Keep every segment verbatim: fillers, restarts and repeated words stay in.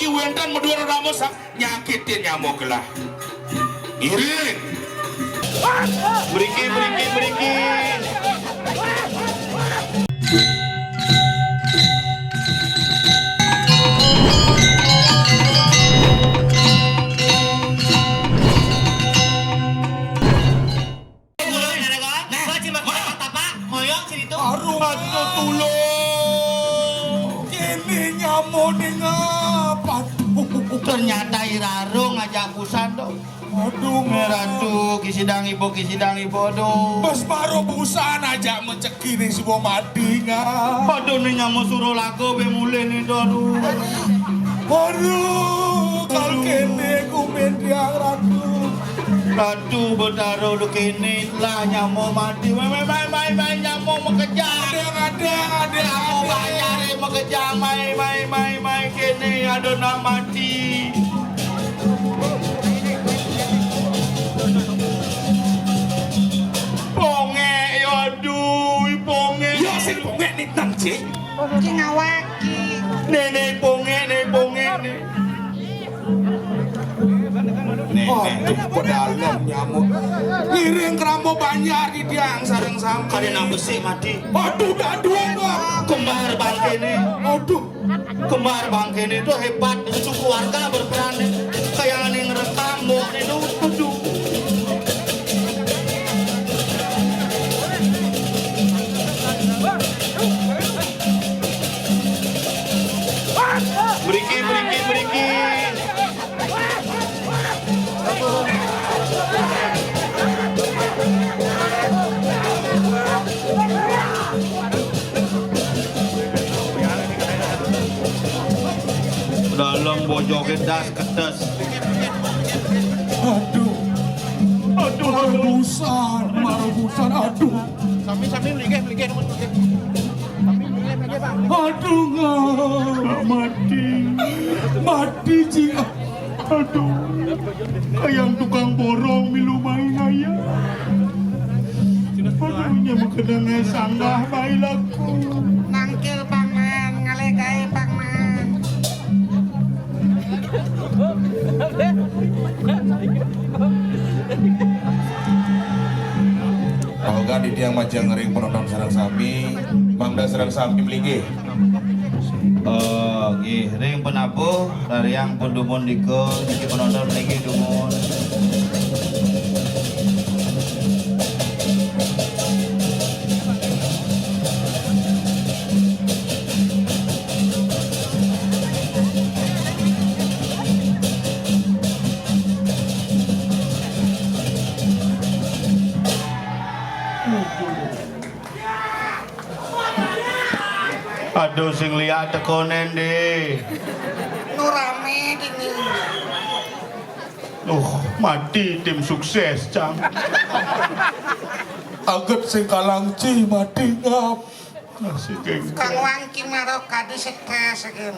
Wénten Madura Rama sak nyakitin nyama gelah. Ngiring. Mriki, mriki, mriki. Nah. Aduh, tulung. Kéné nyama ning apa? Ternyata irarung aja busan to. Aduh, Ratu, kisidang ibu, kisidang ibu, aduh. Bes baru busan aja menceki ning sibo mati, nga. Aduh, ning nyama suruh lagu be mulih ning to, aduh. Aduh, kal kéné ku mendiang Ratu. Ratu Betara lu kéné lah nyama mati. Mai, mai, mai, mai, mai, nyama makejang. Ada, ada, ada, nyama ada. Banyare makejang. Mai, mai, mai, mai, kéné ada nak mati. Pongek, ya aduh, pongek. Ya, sing pongek ning nang, Cik. Ki ngawaki. Nih, nih, pongek, nih, pongek, nih. Nih, nih, aduh, pedalem nyamuk. Ngiring keramba banjar di tiang sareng sami. Kadén nang besik mati. Aduh, dak duwe kok. Kembar bangkéné. Aduh. Kembar bangkéné to hebat, suku warga berperan. Kayak ning rekam, mbok, nih, tuh. Aduh. Mriki, mriki, mriki. Dalem bojoke das ketes. Aduh. Aduh, aduh. Marubusan, marubusan, aduh. Sami, sami, mlinggih, mlinggih, nuwun, mlinggih. Sami, mlinggih, mlinggih, Pak. Aduh, nga. Mati. Mati, Cik. Aduh. Kayang tukang borong milu main ayah. Aduh, nya makenang sanggah bae laku. Nangkil, Paman, ngalih gae, Paman. Moga di tiang majeng ring penonton sareng sami, mangda sareng sami mlinggih. Eh, nggih, ring penabuh, rariang pun dumun nika, niki penonton mlinggih dumun. Aduh, sing liat teko nende. Nu rame dini. Uh, mati tim sukses, cang. Aget sing kalang ci mati ngap. Nah, si geng. Kang Wangki maro kadi stres, geng.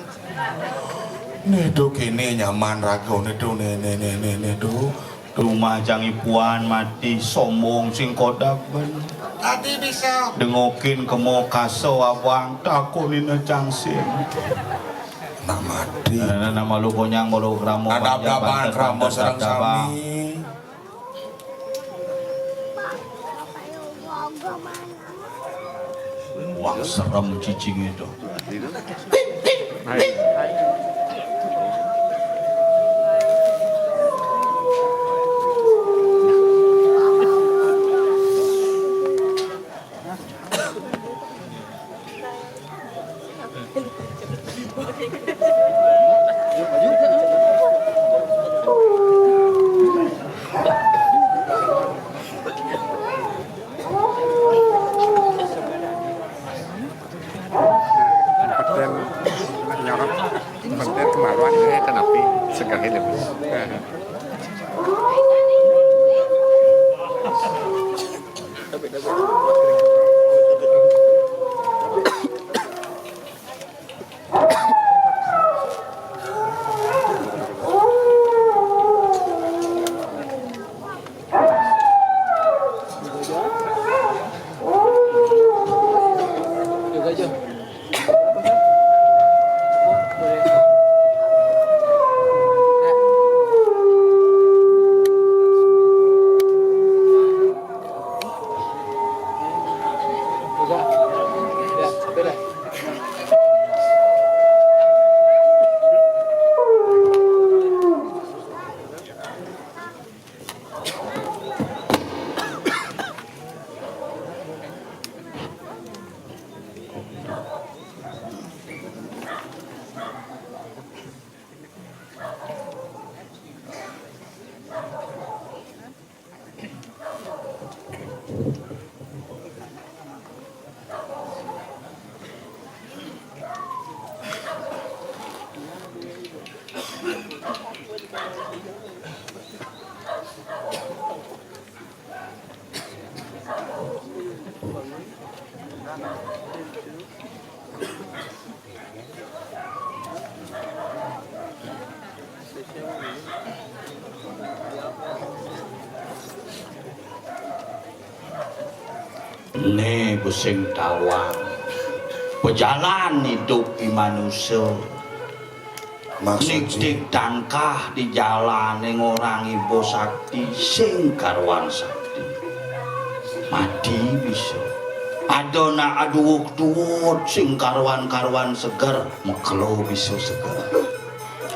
Nih, do kene nyaman raga, nih, do, nih, nih, nih, nih, nih, do. Rumah cang ipuan mati, sombong sing kodak ben. Tadi bisa. Dengokin kemo kaso abang, takonina cang sing. Nak mati. Nah, nah, nah, malu konyang, malu keramo, nah, panjang, dab-daban, banten, keramo banten, sareng dab-daban. Sami. Wah, serem cicing itu. Peten nyorot. Né besing tawang. Pejalan idup i manusa. Maksud nitih tangkah di jalané ngorang iba sakti, sing karuan sakti. Mati bisa. Ada nak aduh tuwut sing karuan-karuan seger, makelo bisa seger.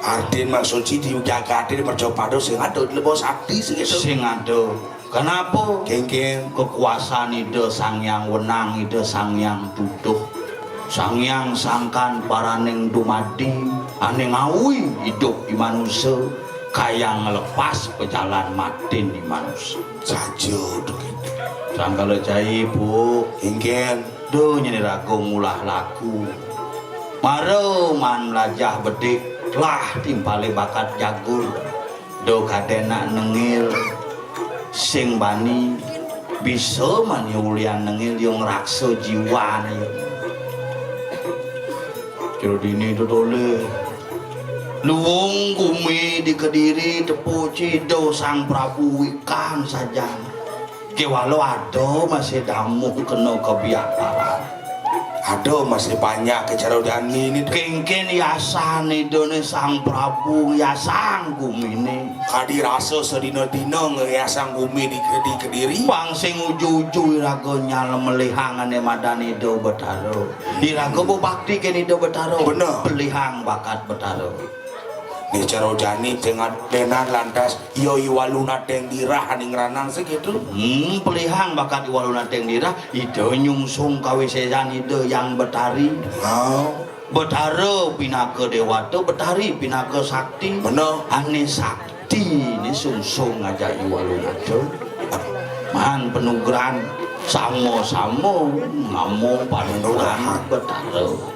Artin maksud siti jagaté mercapada sing ada lebo sakti sing itu. Sing ada. Kenapa? Kéngkén. Kekuasaan Ida Sang Hyang Wenang, Ida Sang Hyang Duduh, Sang Hyang Sangkan paraning dumadi, ané ngawi idup i manusa, kayang nglepas pejalan matin i manusa. Saja to, Kéngkén. Sangkala cai, Bu. Kéngkén. Duh, nyén iraga ngulah laku. Mara man mlajah bedik, lah timpalé bakat jagur. Do kadén nak nengil sing bani bisa man ya ulian nengil ya ngraksa jiwané ya. Jero dini to tolih. Luung gumi di Kediri tepuci do Sang Prabu wikan sajan. Kéwala ada masih damuh kena kebiaparan. Ada masih banyak kecaro jani ini. Kéngkén yasan idané Sang Prabu, yasang guminé. Kadi rasa sedina-dina ngayasang gumi di, di Kediri. Pang sing uju-uju iraga nyal melihang ané madan Ida Betara. Iraga bebakti kén Ida Betara. Bener. Pelihang bakat Betara. Né cara jani tengah lenan lantas, ya I Walu Nateng Dirah aning ranang segitu. Hmm, pelihang bakat I Walu Nateng Dirah, Ida nyungsung kawisésan Ida Hyang Betari. Oh. Betara pinaka déwata, Betari pinaka sakti. Bener. Ané sakti né sungsung ngajak I Walu Nateng. Man panugrahan sama-sama ngamong panugrahan Betara.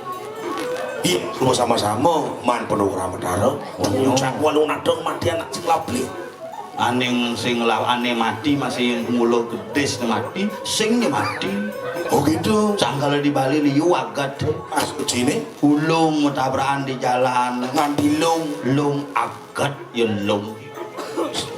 Iya, sama-sama man panugrahan Betara. Oh. Ngucap Walu Nateng mati anak sing labli. Aning sing la-, ané mati masih mula gedis mati, sing nyé mati. Oh gitu. Sangkala di Bali liu agat. Maksud sini? Ulung tabrakan di jalan. Nganti lung. Lung agat ya lung.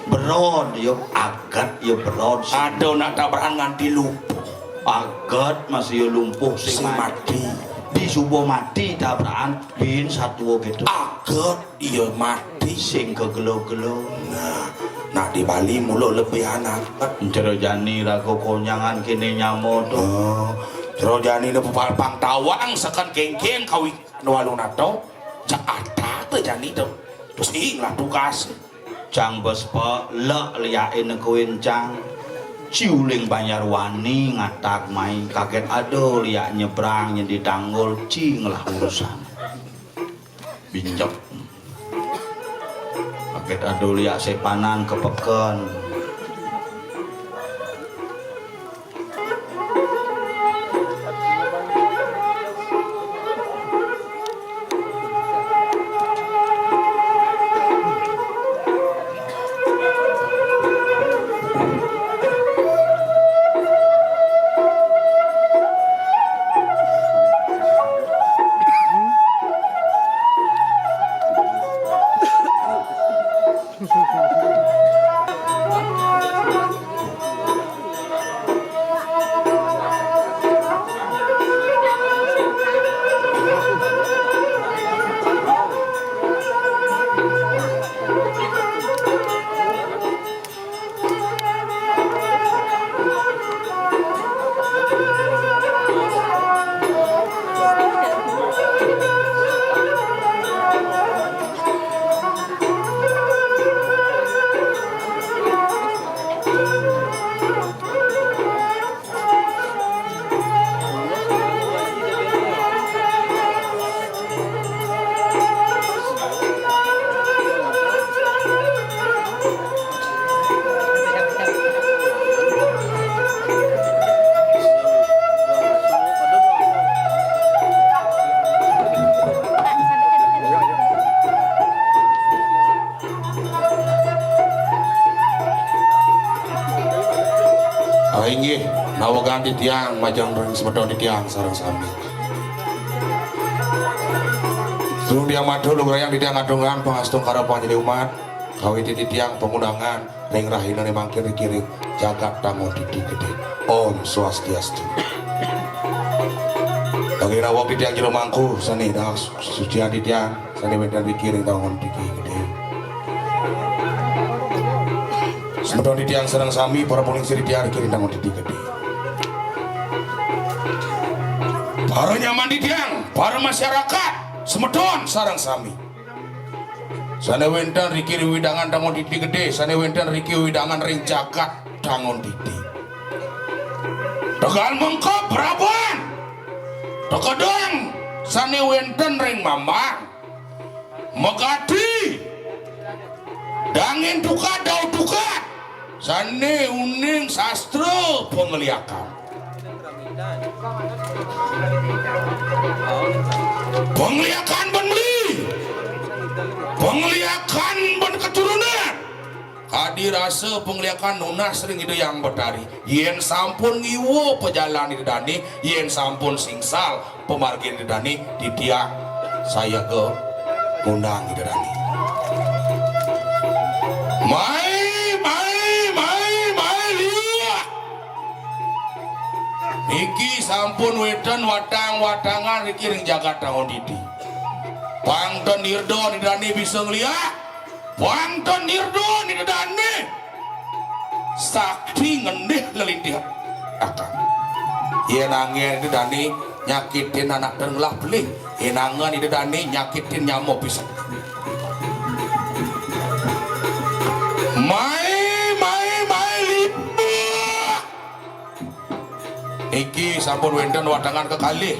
Berod ya agat ya berod. Ada nak tabrakan nganti lumpuh. Agat masih ya lumpuh sing mati. Sing mati. Di subuh mati tabrakan bin satua gitu. Agat. Iya mati. Sing kegelo-gelo. Nah, nak di Bali mula lebih anak. Jero jani raga konyangan kéné nyama to. Oh, jero jani ne pepalpang tawang seken kéngkén kawi Walu Nateng. Jakarta to jani to. Terus ing lah tugas. Cang bespa lek liaké nekuin cang. Ciuling Banjarwani ngatak mai kaget ada liak nyebrang nyén di tanggul cing lah urusan. Binjek. Paket adul ya sepanan ke peken. Ah, inggih, nawegang titiang majeng ring semeton titiang sareng sami. Durung titiang matur, lugrayang titiang ngaturang pangastungkara panjali umat, kawitin titiang pangundangan ring rahinané mangkin riki ring jagat Tangun Titi Gedé. Om Swastiastu. Nanging rawuh titiang jero mangku sané dah sucian titiang sané wénten riki ring Tangun Titi Gedé. Semeton titiang sareng sami, para paningsih titiang riki ring Tangun Titi Gedé. Para nyaman titiang, para masyarakat, semeton sareng sami. Sané wénten riki ring wewidangan Tangun Titi Gedé, sané wénten riki wewidangan ring jagat Tangun Titi. Tegal mengkep raban. Tekedang sané wénten ring mamang. Megati. Dangin tukad, dau tukad. Sané uning sastra pangliakan. Pangliakan ban meli. Pangliakan ban keturunan. Kadi rasa pangliakan nunas ring Ida Hyang Betari. Yén sampun ngiwa pajalan Ida dané, yén sampun singsal pamargin Ida dané, titiang sayaga ngundang Ida dané. Mai, mai, mai, mai, liak. Niki sampun wénten watang-watangan niki ring jagat Tangun Titi. Pang ten nirda Ida dané bisa ngeliak, pang ten nirda Ida dané sakti ngendih lelitih akang. Yén anggén Ida dané nyakitin anak ten ngelah pelih, yén anggén Ida dané nyakitin nyama pisan. Mai, mai, mai, liak. Niki sampun wénten watangan kekalih.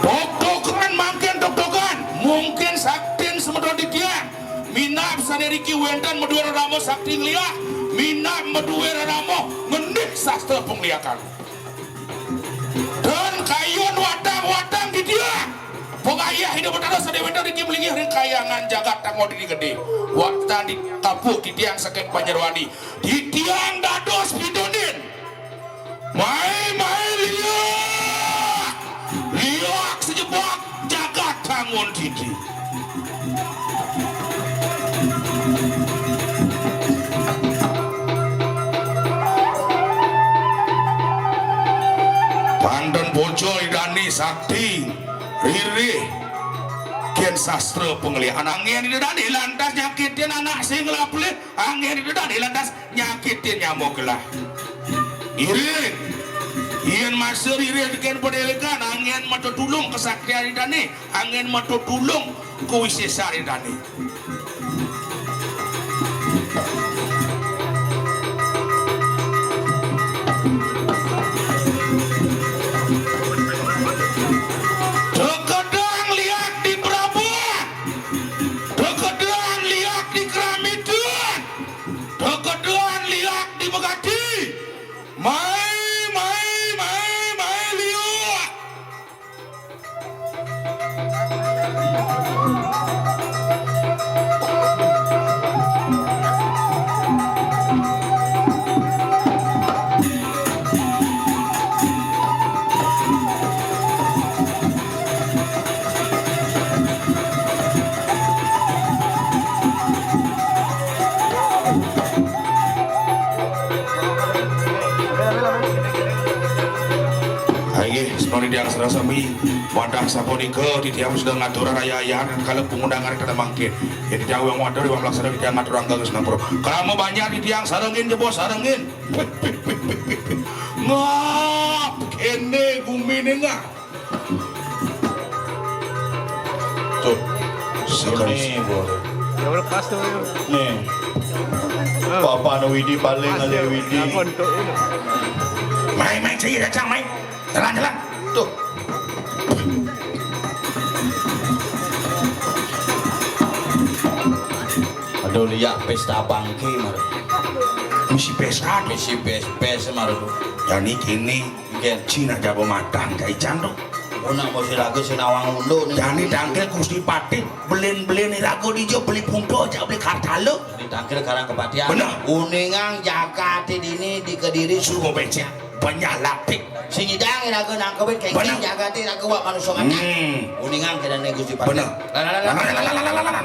Toktokan mangkin toktokan, mungkin saktin semeton titiang. Minab sané riki wénten madué rerama sakti ngeliak, minab madué rerama ngendih sastra pangliakan. Tan kayun watang-watang titiang. Pangayah Ida Betara sané wénten riki malinggih ring kahyangan jagat Tangun Titi Gedé. Watang di kapuk titiang saking Panjerwani. Titiang dados pitunin. Mai, mai, liak. Liak sajebag jagat Tangun Titi. Pang ten bocor Ida dané sakti, ririh, kén sastra pangliakan. Anggén Ida dané lantas nyakitin anak sing ngelah pelih, anggén Ida dané lantas nyakitin nyama gelah. Iring. Yén masa ririh tekén padéwékan, anggén matetulung kesaktian Ida dané, anggén matetulung kawisésan Ida dané. Tekedang liak di Prabon, tekedang liak di Keramitan, tekedang liak di Megati. Mai, mai, mai, mai, liak. Inggih, semeton titiang sareng sami, wantah sapunika titiang sedeng ngaturang ayah-ayahan kala pangundangan ring dina mangkin. Yén titiang iwang matur, iwang malaksana, titiang ngaturang geng sinampura. Krama banjar titiang sarengin, jebos sarengin. Pik, pik, pik, pik, pik, pik. Ngap, kéné guminé ngap. Tuh, sekali. Ini, Bor. Ya, udah pas tuh. Nih. Papa anu Widi paling ada Widi. Mai, mai, saya datang, mai. Jalan, jalan. Tuh. Aduh, liak pesta bangké, mar. Misi pesta, misi pes-, pes, mar. Jani kéné, nggih, Cina jaba matang, cai cang, tuh. Ana mesti raga sing nawang unduk né. Jani tangkil Gusti Patih, belin-belin iraga dija beli punta, jak beli kartala. Jani tangkil karang kapatihan. Bener. Uningang jagaté dini di Kediri suruh becek. Banyak lapik. Sing nyidang iraga nangkebin kéngkén jagaté iraga wak manusa mati. Hmm. Uningang kédané Gusti Patih. Bener. Lah, lah, lah, lah.